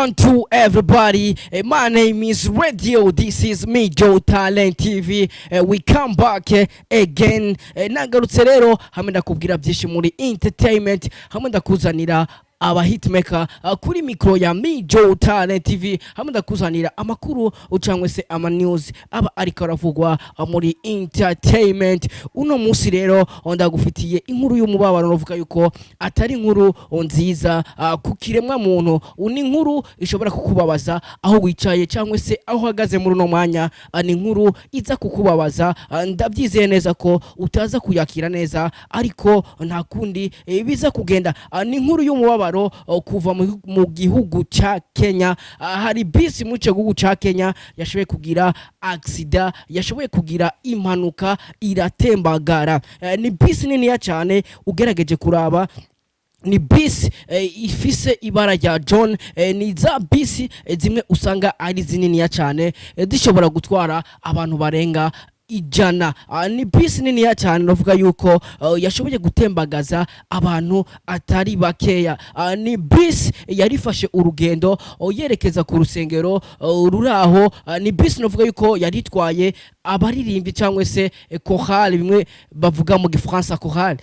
One, two, everybody. My name is Radio. This is me, Joe Talent TV. We come back again. Nagarutse rero hamwe ndakubwira byinshi muri entertainment, hamwe ndakuzanira aba hitmaker kuri mikro ya Me Joe Talent TV, hamwe ndakuzanira amakuru cyangwa se ama news aba ariko aravugwa muri entertainment. Uno munsi rero ndagufitiye inkuru y'umubabaro, novuga yuko atari inkuru nziza ku kiremwa muntu. Ni inkuru ishobora kukubabaza aho wicaye cyangwa se aho uhagaze muri uno mwanya. Ni inkuru iza kukubabaza. Ndabyizeye neza ko utaza kuyakira neza, ariko nta kundi biza kugenda. Ni inkuru y'umubabaro kuva mu gihugu ca Kenya. Hari bisi mu ico gihugu ca Kenya yashoboye kugira accident, yashoboye kugira impanuka, iratembagara. Ni bisi niniya cyane. Ugerageje kuraba, ni bisi ifise ibara rya jaune. Ni za bisi zimwe usanga ari zininiya cyane, zishobora gutwara abantu barenga 100. Ni bisi niniya cyane, navuga yuko yashoboye gutembagaza abantu atari bakeya. Ni bisi yarifashe urugendo yerekeza ku rusengero ruri aho. Ni bisi navuga yuko yari itwaye abaririmbyi cyangwa se chorale, bimwe bavuga mu Gifaransa chorale.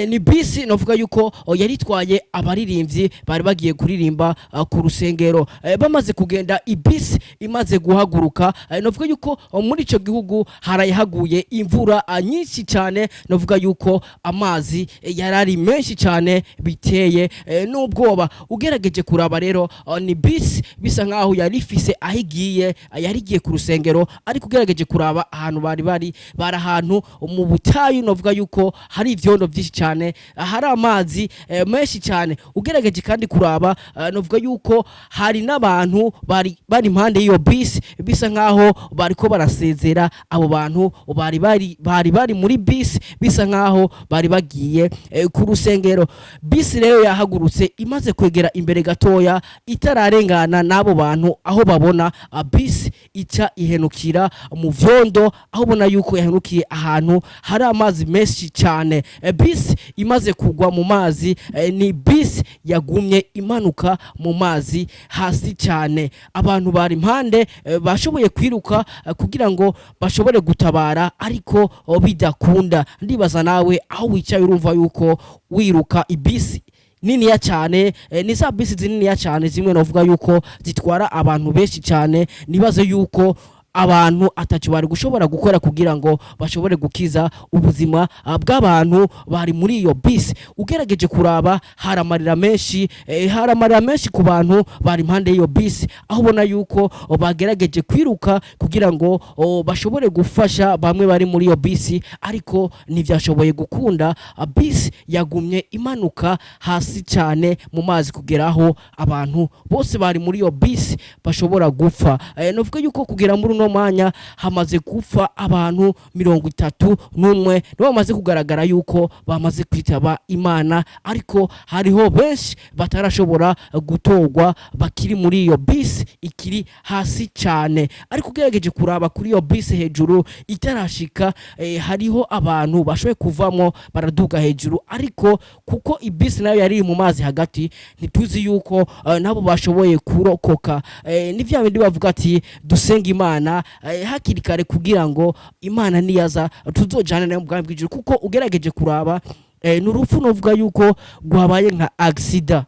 Ni bisi navuga yuko yari itwaye abaririmbyi bari bagiye kuririmba ku rusengero. Bamaze kugenda, ibisi imaze guhaguruka, navuga yuko muri ico gihugu haraye haguye imvura nyinshi cyane. Navuga yuko amazi yari ari menshi cyane, biteye n'ubwoba. Ugerageje kuraba rero, ni bisi bisa nkaho yari ifise aho igiye, yari igiye ku rusengero, ariko ugerageje kuraba ahantu bari ahantu mu butayu, navuga yuko hari ivyondo byinshi cyane, hari amazi menshi cyane. Ugerageje kandi kuraba, navuga yuko hari n'abantu bari impande y'iyo bisi, bisa nkaho bariko barasezera abo bantu bari muri bisi, bisa nkaho bari bagiye ku rusengero. Bisi rero yahagurutse, imaze kwegera imbere gatoya, itararengana n'abo bantu aho babona, bisi ica ihenukira mu vyondo, aho ubona yuko yahenukiye ahantu hari amazi menshi cyane. Bisi imaze kugwa mu mazi, ni bisi yagumye imanuka mu mazi hasi cyane. Abantu bari impande bashoboye kwiruka kugira ngo bashobore gutabara, ariko bidakunda. Ndibaza nawe aho wicaye urumva yuko wiruka ibisi niniya cyane, ni za bisi zininiya cyane, zimwe navuga yuko zitwara abantu benshi cyane. Nibaze yuko abantu ataco bari gushobora gukora kugira ngo bashobore gukiza ubuzima bw'abantu bari muri iyo bisi. Ugerageje kuraba, hari amarira menshi, hari amarira menshi ku bantu bari impande y'iyo bisi, aho ubona yuko bagerageje kwiruka kugira ngo bashobore gufasha bamwe bari muri iyo bisi, ariko ntibyashoboye gukunda. Bisi yagumye imanuka hasi cyane mu mazi kugera aho abantu bose bari muri iyo bisi bashobora gupfa. Novuga yuko kugera muri uno mwanya hamaze gupfa abantu 31, nibo bamaze kugaragara yuko bamaze kwitaba Imana, ariko hariho benshi batarashobora gutorwa bakiri muri iyo bisi ikiri hasi cyane. Ariko ugerageje kuraba kuri iyo bisi hejuru itarashika, hariho abantu bashoboye kuvamo baraduga hejuru, ariko kuko ibisi nayo yari iri mu mazi hagati, ntituzi yuko nabo bashoboye kurokoka. Ni vya bindi bavuga ati dusenga Imana hakiri kare kugira ngo Imana niyaza tuzojane nayo mu bwami bw'ijuru, kuko ugerageje kuraba, ni urupfu novuga yuko rwabaye nka accident.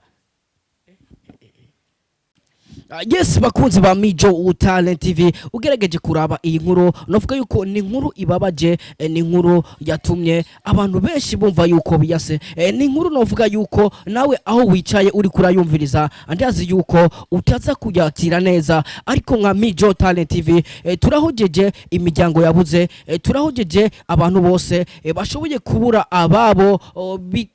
Yes, bakunzi ba Mijo Talent TV, ugerageje kuraba iyi nkuru, novuga yuko ni inkuru ibabaje, ni inkuru yatumye abantu benshi bumva yuko biyase. Ni inkuru novuga yuko nawe aho wicaye uri kurayumviriza, ndazi yuko utaza kuyakira neza, ariko nka Mijo Talent TV turahojeje imiryango yabuze, turahojeje abantu bose bashoboye kubura ababo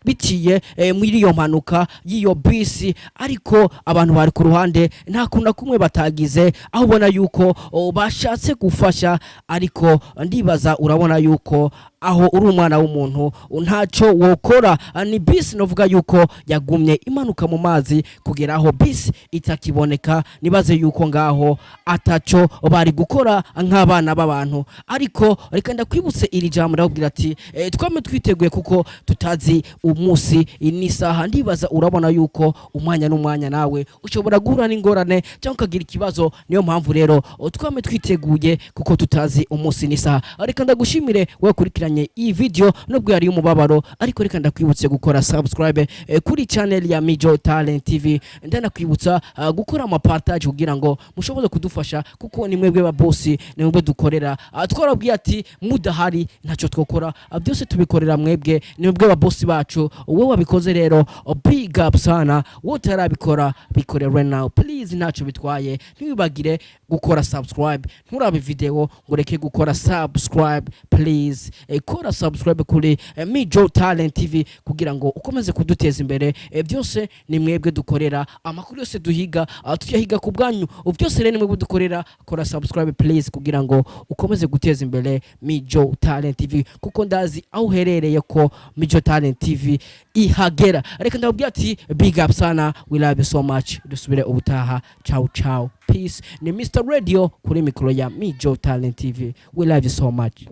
biciye muri iyo mpanuka y'iyo bisi. Ariko abantu bari ku ruhande nta kuntu na kumwe batagize, aho ubona yuko bashatse gufasha, ariko ndibaza urabona yuko aho uri umwana w'umuntu ntacyo wokora. Ni bisi novuga yuko yagumye imanuka mu mazi kugera aho bisi itakiboneka. Nibaze yuko ngaho ataco bari gukora nk'abana b'abantu, ariko reka ndakwibutse iri jambo, ndakubwira ati twame twiteguye kuko tutazi umunsi n'isaha. Ndibaza urabona yuko umwanya n'umwanya nawe ushobora guhura n'ingorane. ingorane cyangwa ukagira ikibazo. Niyo mpamvu rero twame twiteguye, kuko tutazi umunsi n'isaha. Reka ndagushimire wakurikiranye iyi video nubwo yari umubabaro, ariko reka ndakwibutse gukora subscribe kuri channel ya Mijo Talent TV. Ndanakwibutsa gukora ama partage kugira ngo mushobore kudufasha, kuko ni mwebwe ba boss, ni mwebwe dukorera. Twarabwiye ati mudahari ntacyo twokora. Byose tubikorera mwebwe, ni mwebwe ba boss bacu. Wowe wabikoze rero, big up sana. Wowe utarabikora, bikore right now please, ntacyo bitwaye. Ntiwibagire gukora subscribe. Nturabe video ngo ureke gukora subscribe, please. Kora subscribe kuri Mijo Talent TV kugira ngo ukomeze kuduteza imbere. Byose ni mwebwe dukorera, amakuru yose duhiga tuyahiga ku bwanyu. Byose rero ni mwebwe dukorera. Kora subscribe please kugira ngo ukomeze guteza imbere Mijo Talent TV, kuko ndazi aho uherereye ko Mijo Talent TV ihagera. Reka ndababwira ati big up sana, we love you so much. Dusubire ubutaha. Ciao ciao, peace. Ni Mr Radio kuri mikoro ya Mijo Talent TV. We love you so much.